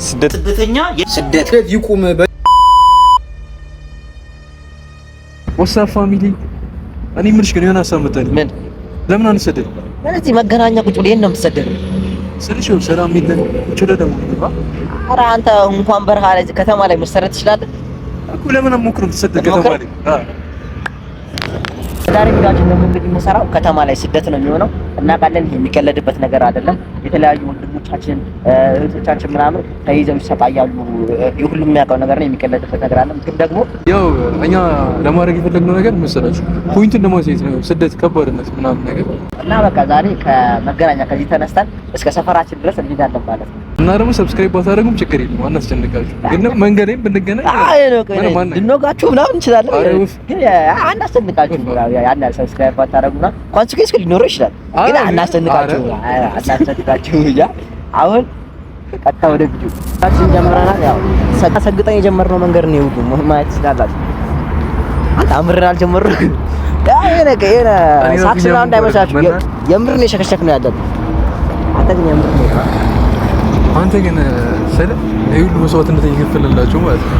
ስደተኛ ስደት ይቁም። What's up family፣ እኔ የምልሽ ግን የሆነ ሀሳብ መጣልኝ። ምን? ለምን አንሰደድ? እዚህ መገናኛ ቁጭ ብለህ ነው የምትሰደደው? ስልሽ ይኸው ሰላም የለን ቁጭ ብለህ ደግሞ ይባ። ኧረ አንተ እንኳን በረሃ ላይ ከተማ ላይ መሰረት ትችላለህ። እኮ ለምን አንሞክርም? ትሰደድ ከተማ ላይ። ዛሬ ቪዲዮአችን ደግሞ እንግዲህ የምንሰራው ከተማ ላይ ስደት ነው የሚሆነው። እናውቃለን፣ ይሄ የሚቀለድበት ነገር አይደለም። የተለያዩ ወንድሞቻችን እህቶቻችን ምናምን ተይዘው ይሰቃያሉ። ሁሉም የሚያውቀው ነገር ነው፣ የሚቀለድበት ነገር አይደለም። ግን ደግሞ ያው እኛ ለማድረግ የፈለግነው ነገር መሰላችሁ point ኡን ለማሳየት ነው፣ ስደት ከባድነት ምናምን ነገር። እና በቃ ዛሬ ከመገናኛ ከዚህ ተነስተን እስከ ሰፈራችን ድረስ እንሄዳለን ማለት ነው። እና ደግሞ subscribe ባታደርጉም ችግር የለም፣ አናስጨንቃችሁ። ግን መንገድ ላይም ብንገናኝ ልንወጋችሁ ምናምን እንችላለን፣ ግን አናስጨንቃችሁ። ያን subscribe ባታደርጉና consequence ሊኖረው ይችላል፣ ግን አናስጨንቃችሁ አናስጨንቃችሁ። ያ አሁን ቀጥታ ወደ ቪዲዮ ጀምረናል። ያው ሰግጠን የጀመርነው መንገድ ነው። ይሁን ማየት ትችላላችሁ። አንተ አምረን አልጀመርንም። ያ የሆነ የሆነ ሳክስ ምናምን እንዳይመስላችሁ፣ የምር ነው የሸከሸክ ነው ያለን። አንተ ግን የምር ነው። አንተ ግን ስለ ይሄ ሁሉ መስዋዕትነት እየከፈለላቸው ማለት ነው።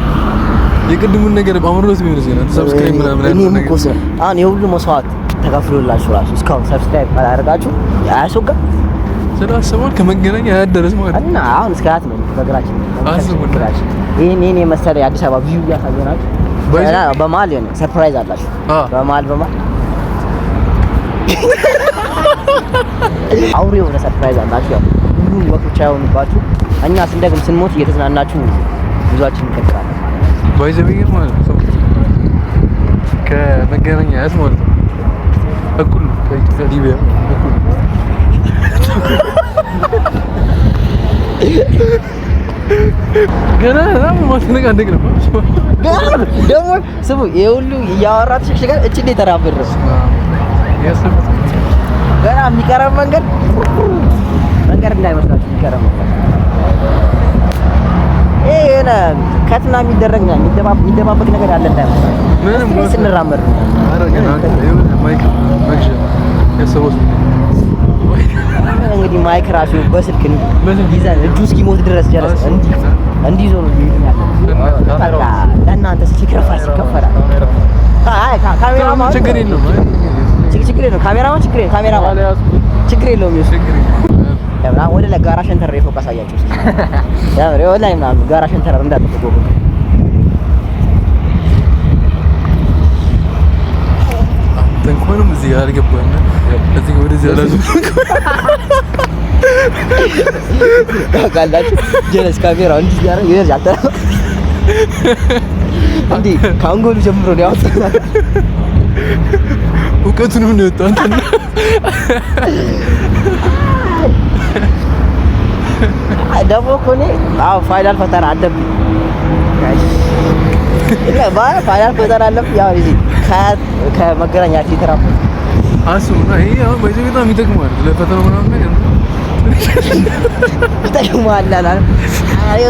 የቅድሙን ነገር አምሮት ቢሆን እዚህ ነው subscribe ምናምን። እኔም እኮ አሁን የሁሉ መስዋዕት ተከፍሎላችሁ ራሱ እስካሁን subscribe ካላደረጋችሁ አያስወጋም። ስላሰባል ከመገናኛ አያደረስ ማለት እና አሁን እስከ አያት ነው በእግራችን። ይሄን ይሄን የመሰለ የአዲስ አበባ view እያሳየናችሁ በመሀል የሆነ surprise አላችሁ። በመሀል በመሀል አውሬ የሆነ surprise አላችሁ። ያው ሁሉም ወቅቶች አይሆኑባችሁ። እኛ ስንደግም ስንሞት እየተዝናናችሁ ጉዟችን እንቀጥላለን። By the way ማለት ነው ከመገናኛ አያት ማለት ነው እኩል ከኢትዮጵያ ሊቢያ እኩል። ገና በጣም ማስነቃነቅ ነው። ደግሞ ስሙ ይሄ ሁሉ እያወራ ተሸክሽከን እቺ እንዴት ተራብር ገና የሚቀረብ መንገድ መንገድ እንዳይመስላችሁ የሚቀረብ መንገድ ይሄ የሆነ ከትና የሚደረግ ነው የሚደባበቅ ነገር ያለ እንዳይመስላችሁ። ምንም ስንራመድ ነው። Mic መግዣ ያሰበው እንግዲህ mic ራሱ በስልክ ይዘን እጁ እስኪሞት ድረስ ጀለስ እንዲህ እንዲህ ይዞ ነው ያለው። በቃ ለእናንተ sacrifice ይከፈላል። አይ ካሜራማን ችግር የለውም፣ ችግር የለውም። ካሜራማን ችግር የለውም። ካሜራማን ችግር የለውም። ወደ ላይ ጋራ ሸንተረር የፎቅ አሳያቸው እስኪ። ያው ወደ ላይ ምናምን ጋራ ሸንተረር እንዳትቆ እንኳንም እዚህ አልገባንም። እዚህ ወደዚህ አላዙም ታውቃላችሁ። ጀለስ ካሜራው እንዲህ ያደርግ ይደርስ አልተራ እንዲህ ከአንጎሉ ጀምሮ ነው ያወጣው። እውቀቱንም ነው የወጣው። አንተ ደግሞ እኮ እኔ አዎ final ፈተና አለብኝ። Final ፈተና አለብኝ። ያው እዚህ ከመገናኛ የተራመድኩት አስቡና ይሄ አሁን በዚህ በጣም ይጠቅማል ለፈተናው ምናምን ነገር ይጠቅማል አላ አይ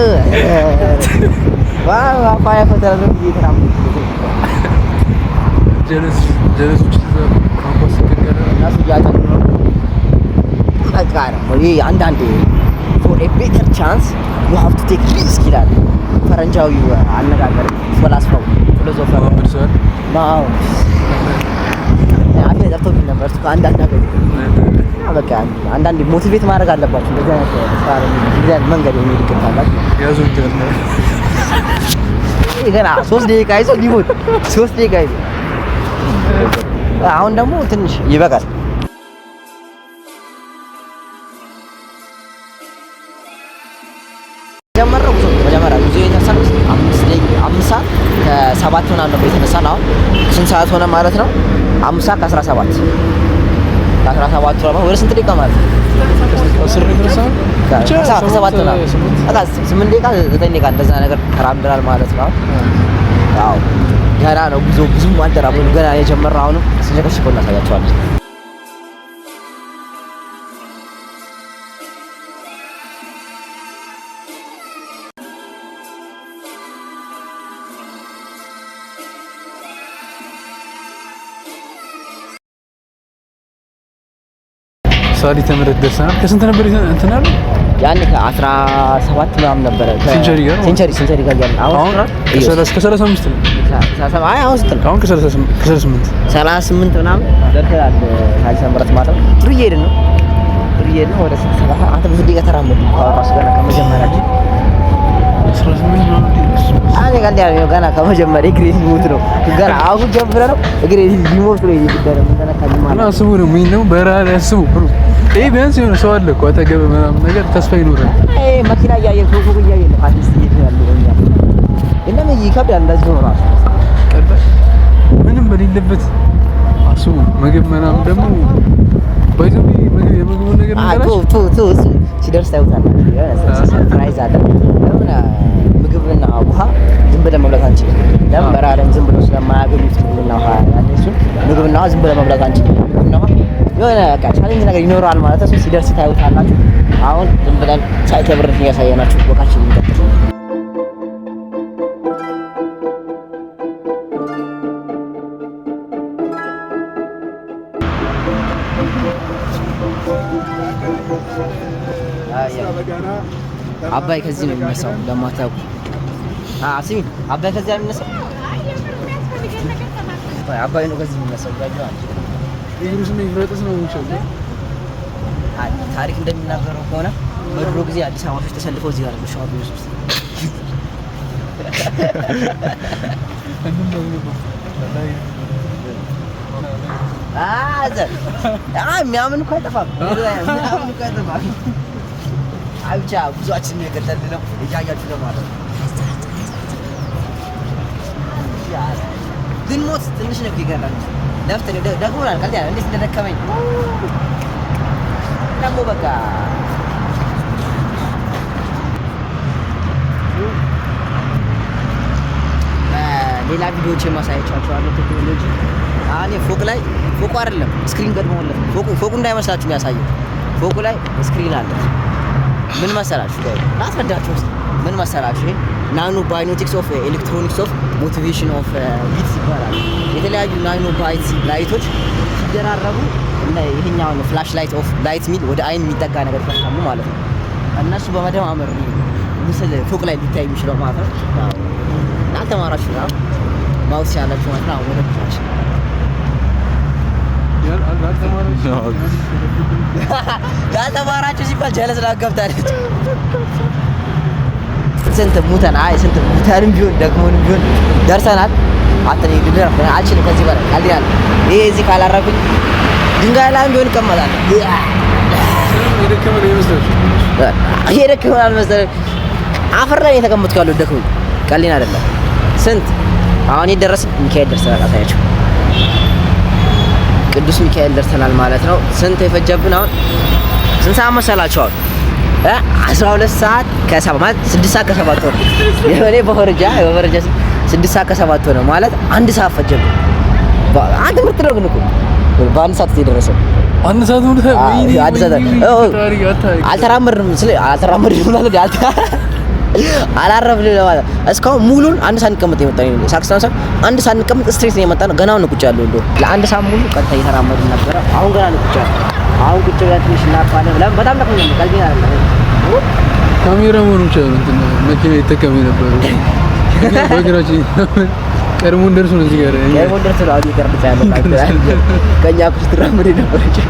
wow final ፈተና ነው የተራመድኩት። ጀለስ ጀለሶች ካምፓስ ሲቀቀለ እነሱ እያጠኑ ነው። በቃ ነው ይሄ አንዳንዴ for a better chance you have to take risk ይላል ፈረንጃዊው አነጋገር ፈላስፋው philosopher። አዎ አፌ ጠፍቶብኝ ነበር። እሱ አንዳንድ ነገር በቃ አንዳንዴ motivate ማድረግ አለባችሁ። እንደዚህ አይነት ስራ እንደዚህ አይነት መንገድ የሚሄድ ካላችሁ ገና 3 ደቂቃ ይዞ ሊሞት 3 ደቂቃ ይዞ አሁን ደግሞ ትንሽ ይበቃል። ጀመረው ጉዞ መጀመሪያ ጉዞ የተነሳነው 5:07 ምናምን ነበር የተነሳነው። አሁን ስንት ሰዓት ሆነ ማለት ነው? 5 ሰዓት ከ17 ከ17 ነው። ወደ ስንት ደቂቃ ማለት ነው? ከሰባት ምናምን በቃ 8 ደቂቃ 9 ደቂቃ እንደዛ ነገር ተራምደናል ማለት ነው። ያው ገና ነው ጉዞ ብዙም አልተራመድንም። ገና የጀመርነው አሁንም ስንሸከሽከው እናሳያቸዋለን። ሳሊተ ምህረት ደርሰናል። ከስንት ነበር እንትን ያለው? ያኔ ከ17 ምናምን ነበረ። ሴንቸሪ ጋር ሴንቸሪ ጋር እያልን አሁን ከ35 ነው። አይ አሁን ስንት ነው? አሁን ከ38 38 ምናምን ደርሰናል። ከአዲስ ምህረት ማለት ነው። ጥሩ እየሄድን ነው። ጥሩ እየሄድን ነው። ወደ ስንት አንተ ብዙ ደቂቃ ተራመድን እኮ እራሱ ገና ከመጀመሪያችን ገና ከመጀመሪያ እግሬ ሊሞት ነው። ገና አሁን ጀምረህ ነው እግሬ ሊሞት ነው። እና አስቡ ነው ምን ነው በረሃ ላይ አስቡ bro ይሄ ቢያንስ የሆነ ሰው አለ እኮ አጠገብህ ምናምን ነገር ተስፋ ይኖራል። ይሄ መኪና እያየን ፎቅ እያየን ነው at least እየሄድን ያለው እኛ እና ይከብዳል። እንደዚህ ነው ራሱ ምንም በሌለበት አስቡ። ምግብ ምናምን ደግሞ ባይዘው ምግብ የምግቡን ነገር ቱ ሲደርስ ታዩታላችሁ። Surprise አለ። ለምን ምግብና ውሃ ዝም ብለን መብላት አንችልም። ለምን በረሃ ላይም ዝም ብሎ ስለማያገኙት ምግብና ውሃ ያለ እሱን ምግብና ውሃ ዝም ብለን መብላት አንችልም። ምግብና ውሃ የሆነ በቃ challenge ነገር ይኖረዋል ማለት ነው። ሲደርስ ታዩታላችሁ። አሁን ዝም ብለን ሳይተ ብረት እያሳየናችሁ walk ኣችን እንቀጥል። አባይ ከዚህ ነው የሚነሳው። ለማታውቁ ስሚ፣ አባይ ከዚህ ነው የሚነሳው። አባይ ነው ከዚህ የሚነሳው። ታሪክ እንደሚናገረው ከሆነ በድሮ ጊዜ አዲስ አበባ ሰዎች ተሰልፈው እዚህ ጋር ነው ሻወር የሚወስዱት። የሚያምን እኮ አይጠፋም። የሚያምን እኮ አይጠፋም። ብቻ ጉዟችንን የቀጠልን ነው። እያያችሁ ነው ማለት ነው። ግን ሞት ትንሽ ነው የቀረን። ለፍተን ደክሞናል። ቀልድ ያለ እንዴት እንደደከመኝ ደግሞ በቃ ሌላ ቪዲዮዎች የማሳያቸዋለሁ። ቴክኖሎጂ እኔ ፎቅ ላይ ፎቁ አይደለም screen ገጥሞለት ፎቁ እንዳይመስላችሁ የሚያሳየው ፎቁ ላይ screen አለ። ምን መሰላችሁ? ላስረዳችሁ። ምን መሰላችሁ? ይሄ nano biotics of electronics of motivation of bits ይባላል። የተለያዩ nano bit light ኦች ሲደራረቡ እና ይሄኛውን flash light of light ሚል ወደ አይን የሚጠጋ ነገር ይፈጥራሉ ማለት ነው። እነሱ በመደማመር ምስል ፎቅ ላይ ሊታይ የሚችለው ማለት ነው። ላልተማራችሁ ነው ማውስ ያላችሁ ማለት ነው። ወደ ጉዟችን ላልተማራችሁ ሲባል ጀለስ ላገብታለች። ስንት ሙተን አይ ስንት ሙተንም ቢሆን ደክሞንም ቢሆን ደርሰናል። አንተ ልደርፍ አልችልም ከዚህ በላይ ቀልድ ይሄ እዚህ ካላረኩኝ ድንጋይ ላይም ቢሆን እቀመጣለሁ። የደከመ አልመሰለኝም። አፈር ላይ የተቀመጥኩ ያለው ደክሞኝ ቀልድ አይደለም። ስንት አሁን የደረስን ሚካኤል ደርሰናል። አሳያቸው ቅዱስ ሚካኤል ደርሰናል ማለት ነው። ስንት የፈጀብን አሁን ስንት ሰዓት መሰላችሁ? አሁን 12 ሰዓት ከሰባ ማለት 6 ሰዓት ከሰባት ሆነ። የኔ በፈረጃ 6 ሰዓት ከሰባት ሆነ ማለት አንድ ሰዓት ፈጀብን። አንድ ምርጥ ነው ግን እኮ በአንድ ሰዓት የደረሰው አንድ ሰዓት ሙሉ አልተራመድንም። ስለ አልተራመድንም ማለት አላረፍንም ለማለት እስካሁን ሙሉን አንድ ሳንቀመጥ የመጣ ነው። ሳክስታን አንድ ሳንቀመጥ straight ነው የመጣ ነው። ገና ነው ቁጭ ያለው እንደው ለአንድ ሰዓት ሙሉ ቀጥታ እየተራመድን ነበረ። አሁን ገና ነው ቁጭ ያለው። አሁን ቁጭ ብለን ትንሽ እናርፋለን። ለምን በጣም ደክሞኛል። ቀልቤ አይደለም። ካሜራ መሆኑ ብቻ ነው እንትን መኪና ይጠቀም የነበረው በእግራችን ቀድሞን ደርሶ ነው እዚህ ጋር ቀድሞን ደርሶ ነው አሁን እየቀረጸ ያለው ከእኛ እኮ ስትራመድ የነበረችው።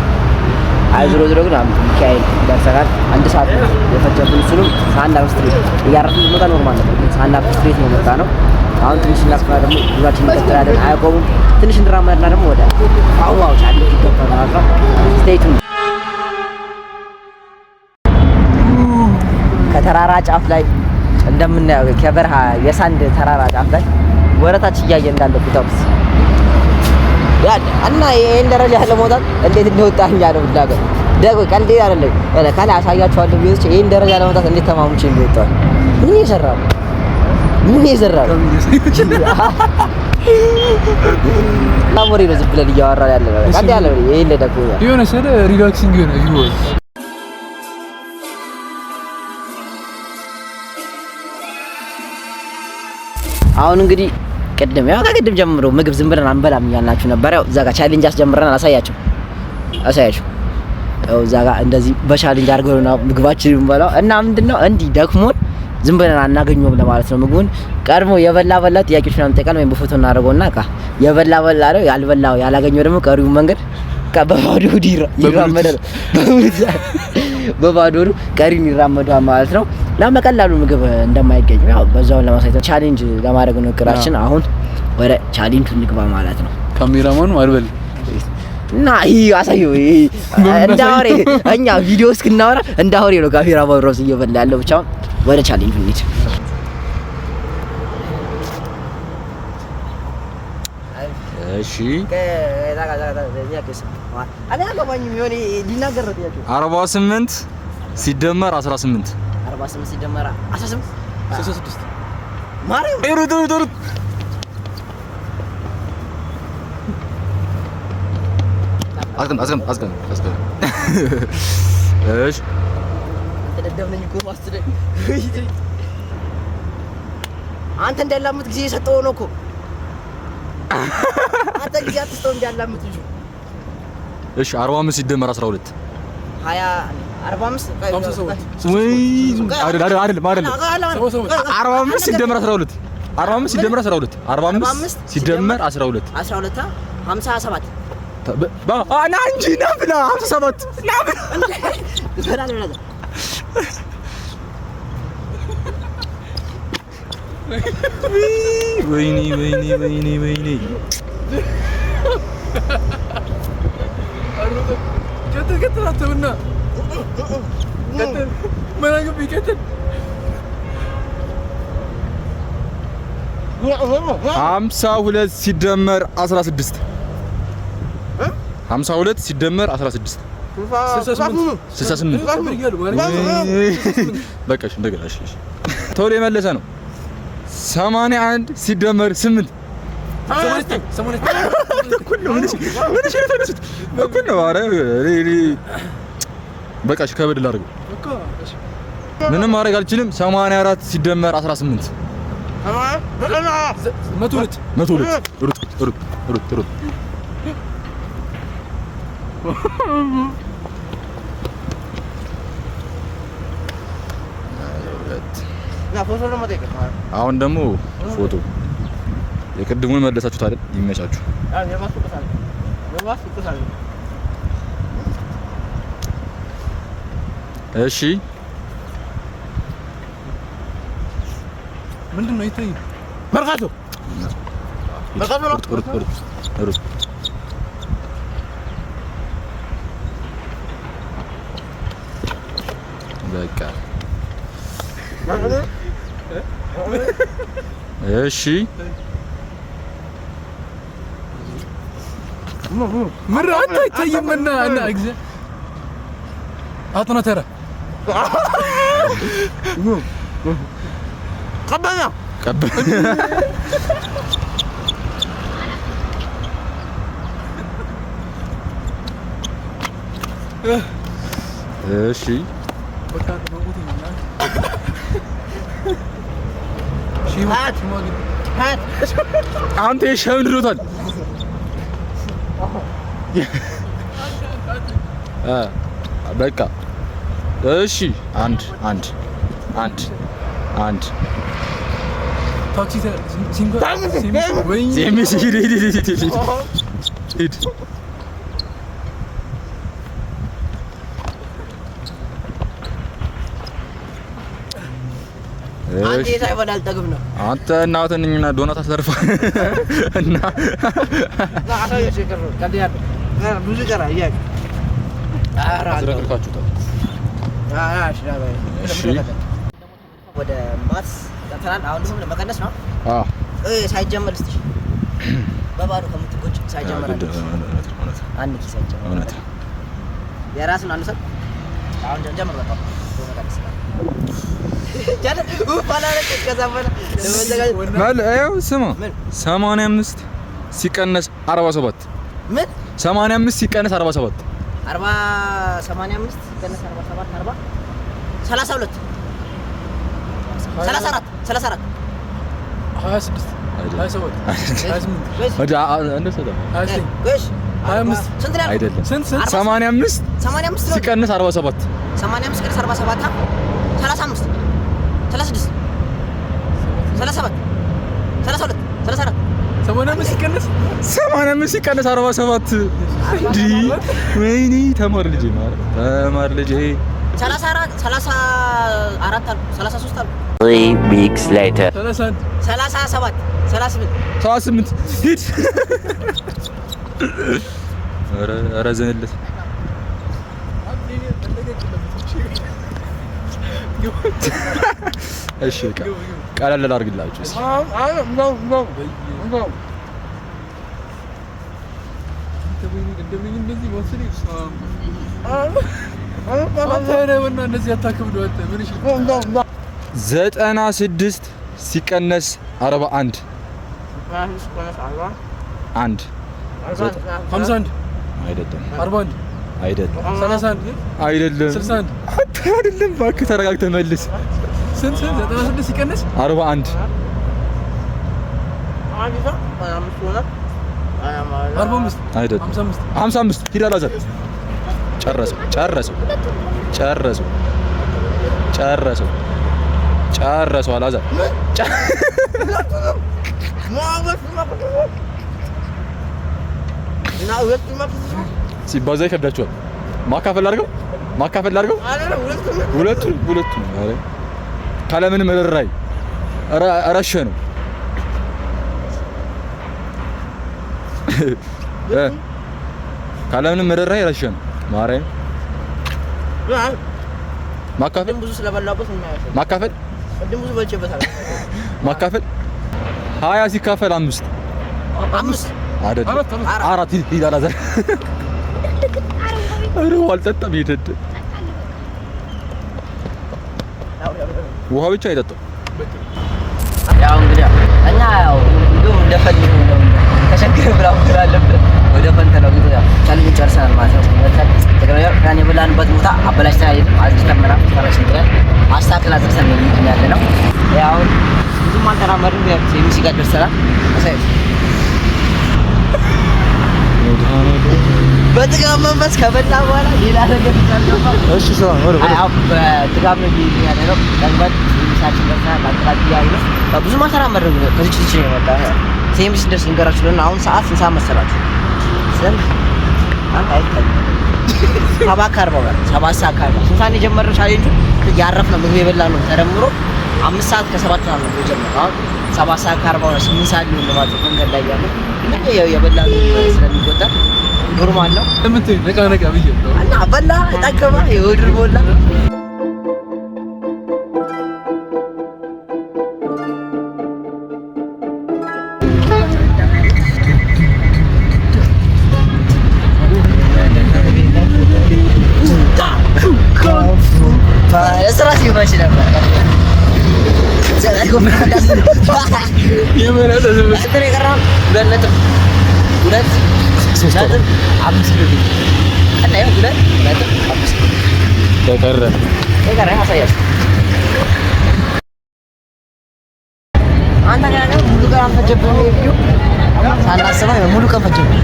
አይ ዞሮ ዞሮ ግን ሚካኤል ደርሰናል። አንድ ሰዓት ነው የፈጀብን። እሱንም ሳናርፍ straight እያረፍን ብንመጣ normal ነበር፣ ግን ሳናርፍ straight ነው የመጣ ነው። አሁን ትንሽ እናርፍና ደግሞ ጉዟችን እንቀጥላለን። አያቆሙም። ትንሽ እንራመድና ደግሞ ወደ አዋው ጫልት ይገባል ማለት ነው። Stay tuned። ከተራራ ጫፍ ላይ እንደምናየው ከበረሃ የ sand ተራራ ጫፍ ላይ ወረታች እያየ እንዳለ ቁጠሩት እና ይሄን ደረጃ ለመውጣት እንዴት እንደወጣ እኛ ነው የምናውቀው። ደግሞ ቀልዴ አይደለም። ከላይ አሳያችኋለሁ ቢሆን ይሄን ደረጃ ለመውጣት እንዴት ተማሙቼ እንደወጣሁ። ምን እየሰራ ነው? ምን እየሰራ ነው? ላሞሪ ነው ዝም ብለን እያወራን ያለ ነው። ቀልዴ አይደለም። ይሄን ደግሞ የሆነ ስለ relaxing የሆነ view አሁን እንግዲህ ቅድም ያው ከቅድም ጀምሮ ምግብ ዝም ብለን አንበላም እያልናችሁ ነበር። ያው እዛ ጋር challenge አስጀምረናል። አሳያቸው አሳያቸው። እዛ ጋር እንደዚህ በ challenge አድርገው ነው ምግባችንን የምንበላው እና ምንድነው እንዲህ ደክሞን ዝም ብለን አናገኘውም ለማለት ነው። ምግቡን ቀድሞ የበላ በላ ጥያቄዎች ምናምን እንጠይቃለን ወይም በፎቶ እናደርገውና በቃ የበላ በላ ነው፣ ያልበላው ያላገኘው ደግሞ ቀሪውን መንገድ በባዶ ሆዱ ይራመዳል። በባዶ ሆዱ ቀሪውን ይራመዳል ማለት ነው። እና በቀላሉ ምግብ እንደማይገኝ ያው በዛውን ለማሳየት challenge ለማድረግ ነው እቅዳችን። አሁን ወደ ቻሌንጁ እንግባ ማለት ነው። ካሜራማኑ አልበል እና ይሄ አሳየው እንደ አውሬ እኛ ቪዲዮ እስክናወራ እንደ አውሬ ነው ካሜራማኑ ራሱ እየበላ ያለው። ብቻ ወደ ቻሌንጁ እንሂድ። እሺ 48 ሲደመር 18 48 ሲደመር 18 66 ማርያም ሩጥ ሩጥ ሩጥ አስቀምጥ አስቀምጥ አስቀምጥ አስቀምጥ። እሺ አንተ እንዳላምጥ ጊዜ የሰጠው ነው እኮ አንተ ጊዜ አትስጠው እንዳላምጥ ልጁ። እሺ 45 ሲደመር 12 20 45 ወይ አይደል አይደል አይደል 45 ሲደመር 12 45 ሲደመር 12 45 ሲደመር 12 12 57 ና እንጂ ና ብላ 57 ና ብላ ወይኔ ወይኔ ወይኔ ወይኔ ቀጥል ቀጥል አተውና ቀጥል መናገብ ይቀጥል። 52 ሲደመር 16 52 ሲደመር 16 68 በቃ እሺ፣ እንደገና እሺ፣ እሺ ቶሎ የመለሰ ነው። 81 ሲደመር 8 እኩል ነው። እኩል ነው። ኧረ በቃ እሺ፣ ከበድ ላድርገው። ምንም ማድረግ አልችልም። 84 ሲደመር 18 102 102 ሩጥ ሩጥ ሩጥ ሩጥ አሁን ደግሞ ፎቶ የቅድሙን መለሳችሁት አይደል? ይመቻችሁ። እሺ ምንድን ነው ይታይ? መርካቶ መርካቶ ነው። ሩጥ ሩጥ ሩጥ በቃ እሺ ምር አንተ አይታይም እና እና እግዚአ አጥና ተራ ቀበና ቀበ እሺ አንተ የሸምድዶታል። በቃ እሺ፣ አንድ አንድ አንድ አንድ ሂድ አንተ እናትህን እና ዶናት አስተርፋ እና አዝረክርካችሁታል። እሺ ወደ maths ገብተናል። አሁን ደግሞ ለመቀነስ ነው። አዎ ሳይጀመር እስቲ በባዶ ከምትጎጭ ሳይጀመር አንድ ኪስ ሳይጀመር እውነት የራስን አንድ ሰው አሁን ጀምር። በቃ በመቀነስ ነው። ስማ 85 ሲቀነስ 47 ምን 85 ሲቀነስ 47 40 85 ሲቀነስ 47 40 32 34 34 26 አይደለም። 27፣ 28፣ ወደ እንደሱ አይደለም። 29፣ እሺ፣ 25። ስንት ነው ያልኩት? አይደለም። ስንት ስንት? 85 85 ነው። ሲቀንስ 47። 85 ቀንስ 47፣ 35፣ 36፣ 37፣ 32፣ 34። 85 ሲቀነስ 85 ሲቀንስ 47። እንዲህ ወይኔ ተማር ልጄ፣ ማለት ተማር ልጄ። 34፣ 34 አልኩ፣ 33 አልኩ። 3 weeks later. 31። 37፣ 38። 78 ሂድ። ኧረ ኧረ ዘንለት። እሺ በቃ ቀለል ላድርግላችሁ እስኪ። 96 ሲቀነስ 41። አንድ። 51። አይደለም። 41። አይደለም። 31። አይደለም። 61። አንተ አይደለም፣ እባክህ ተረጋግተህ መልስ። ስንት ስንት? 96 ሲቀነስ 41። 45። አይደለም። 55። 55። ሂድ አላዛር። ጨረሰው ጨረሰው ጨረሰው ጨረሰው ጨረሰው አላዛር። ሲባዛ ይከብዳችኋል። ማካፈል አድርገው፣ ማካፈል አድርገው። ሁለቱን ሁለቱን። ኧረ ካለምንም ርህራሄ ረሸ ነው። ካለምንም ርህራሄ ረሸ ነው። ማርያም ማካፈል ቅድም ብዙ ስለበላሁበት ነው። ማካፈል። ቅድም ብዙ በልቼበታለሁ። ማካፈል 20 ሲካፈል አምስት። አምስት። አይደለም። አራት፣ አራት። አራት። ሂድ ሂድ አላዛር። ኧረ ውሃ አልጠጣም። ሂድ ውሃ ብቻ አይጠጣም። ያው እንግዲህ እኛ ያው እንደው እንደፈልግ ነው ተቸግረን ምናምን ስላለብን ወደ ፈንተ ነው ግን ያው challenge ጨርሰናል ማለት ነው። ጠቅላላ ያን የበላንበት ቦታ አበላሽተን አይደለም፣ አጽድተን ምናምን ተረሽን አስተካክለን አጽድተን ነው እየሄድን ያለ ነው። ያው ብዙም አልተራመድንም፣ ያው ሲኤምሲ ጋር ደርሰናል። አሳያችሁ በጥጋብ መንፈስ ከበላ በኋላ ሌላ ነገር እንዳልገባ። እሺ ስራ ወደ ወደ አይ በጥጋብ ነው እየሄድን ያለ ነው። ጠግበን ሲኤምሲያችን ደርሰናል። አጥቃቂ እያሉ ነው። ያው ብዙም አልተራመድንም፣ ከዚች ልጅ ነው የመጣ። ሲኤምሲ ደርስ ልንገራችሁ ብለን አሁን ሰዓት ስንት ሰዓት መሰላችሁ? ስንት? አንተ አይታይም። 7:40 ጋር፣ 7:40። ስንት ሰዓት ነው የጀመርነው ቻሌንጁ? ያረፍነው ምግብ የበላነው ተደምሮ 5:07 ነው የጀመርነው። አሁን 7:40 ነው፣ 8 ሰዓት ሊሆን ነው ማለት ነው። መንገድ ላይ ያለው እና ያው የበላነው ስለሚቆጠር normal ነው። ለምን ነቃ ነቃ ብዬ ነው። እና በላ ጠገባ የወድር ቦላ። ስራ ሲመች ነበር። እንትን የቀረው 2.2.5 ኪሎ እና ይኸው 2.5 ኪሎ ተቀረ። የቀረ አሳያችሁ። አንተ ጋር ነው ሙሉ ቀን ፈጀብን። ይሄ ቪዲዮ ሳናስበው ሙሉ ቀን ፈጀብን።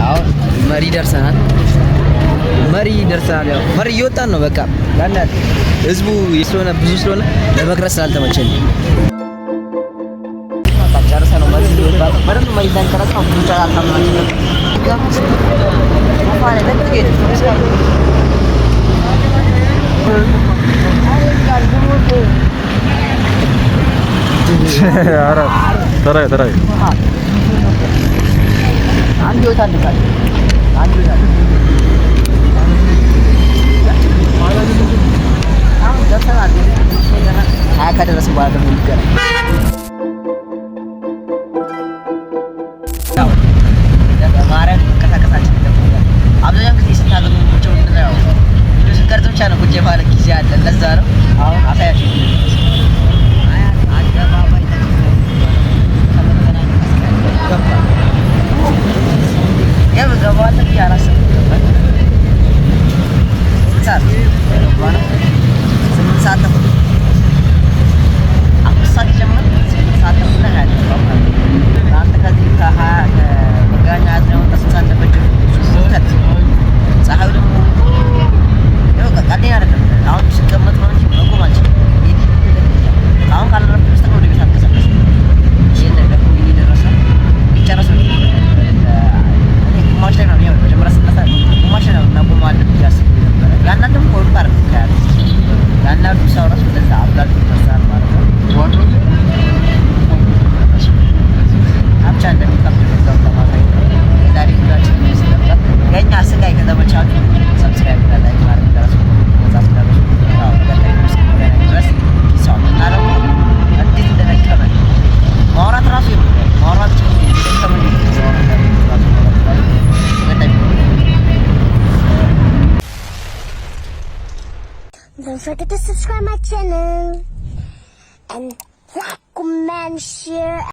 አሁን መሪ ደርሰናል። መሪ ደርሰናል። ያው መሪ እየወጣን ነው። በቃ ያን ያህል ህዝቡ ስለሆነ ብዙ ስለሆነ ለመቅረጽ ስላልተመቸን በቃ ጨርሰን ነው መሪ እየወጣን ነው። በደንብ መሪ እንዳንቀረጽ ነው ብዙ አልታመናችንም። ተራይ ተራይ። አንድ ህይወት አንድ ቃል አንድ ህይወት አለ። አሁን ደርሰናል። 20 ከደረስን በኋላ ደግሞ እንገናኝ። ያው ማርያም መንቀሳቀሳችን ይጠብቃል። አብዛኛውን ጊዜ ስታገኙ ቁጭ ብለን ያው ቪዲዮ ስንቀርጽ ብቻ ነው ቁጭ የማለት ጊዜ አለ። ለዛ ነው አሁን አሳያችሁ። አያት አደባባይ ገባ የምገባዋለሁ ብዬ አላሰብኩም ነበር። ስንት ሰዓት የገባነው? 8:30። 3 ሰዓት የጀመርን 8 ሰዓት ተኩል ላይ 20 ደቂቃ ማለት ነው። አንተ ከዚህ ከሀያ ከመገናኛ ሀያት ነው ስንት ሰዓት እንደፈጀ ሙቀት፣ ፀሐዩ ደግሞ ያው ቀልዴን አይደለም። አሁን ስቀመጥ ነው እንጂ መቆም አልችልም። አሁን ካላረፍኩ በስተቀር ወደ ቤት አልንቀሳቀስም። ይሄን ደግሞ እየደረሰ ይጨረስ ነው። እኔ ግማሽ ላይ ነው ያው መጀመሪያ ስነሳ ግማሽ ላይ ነው እናቆመዋለን ብዬ አስቤ ነበረ። ያናንተም እኮ ሩቅ አይደለም ከያዝ ያናንዱ ሰው ራሱ እንደዛ አብላልቶ ይነሳል ማለት ነው። ብቻ እንደሚከብድ በዛው ለማሳየት ነው። የዛሬ ቪዲዮአችን ይመስል ነበር። የእኛ ስቃይ ከተመቻችሁ subscribe እና like ማድረግ እንዳትረሱ፣ መጻፍ እንዳትረሱ። ያው በቀጣይ ቪዲዮ እስክንገናኝ ድረስ peace out። እና ደግሞ እንዴት እንደደከመን ማውራት ራሱ ማውራት እንደደከመን ራሱ በቀጣይ ቪዲዮ Don't forget to subscribe my channel and like, comment, share.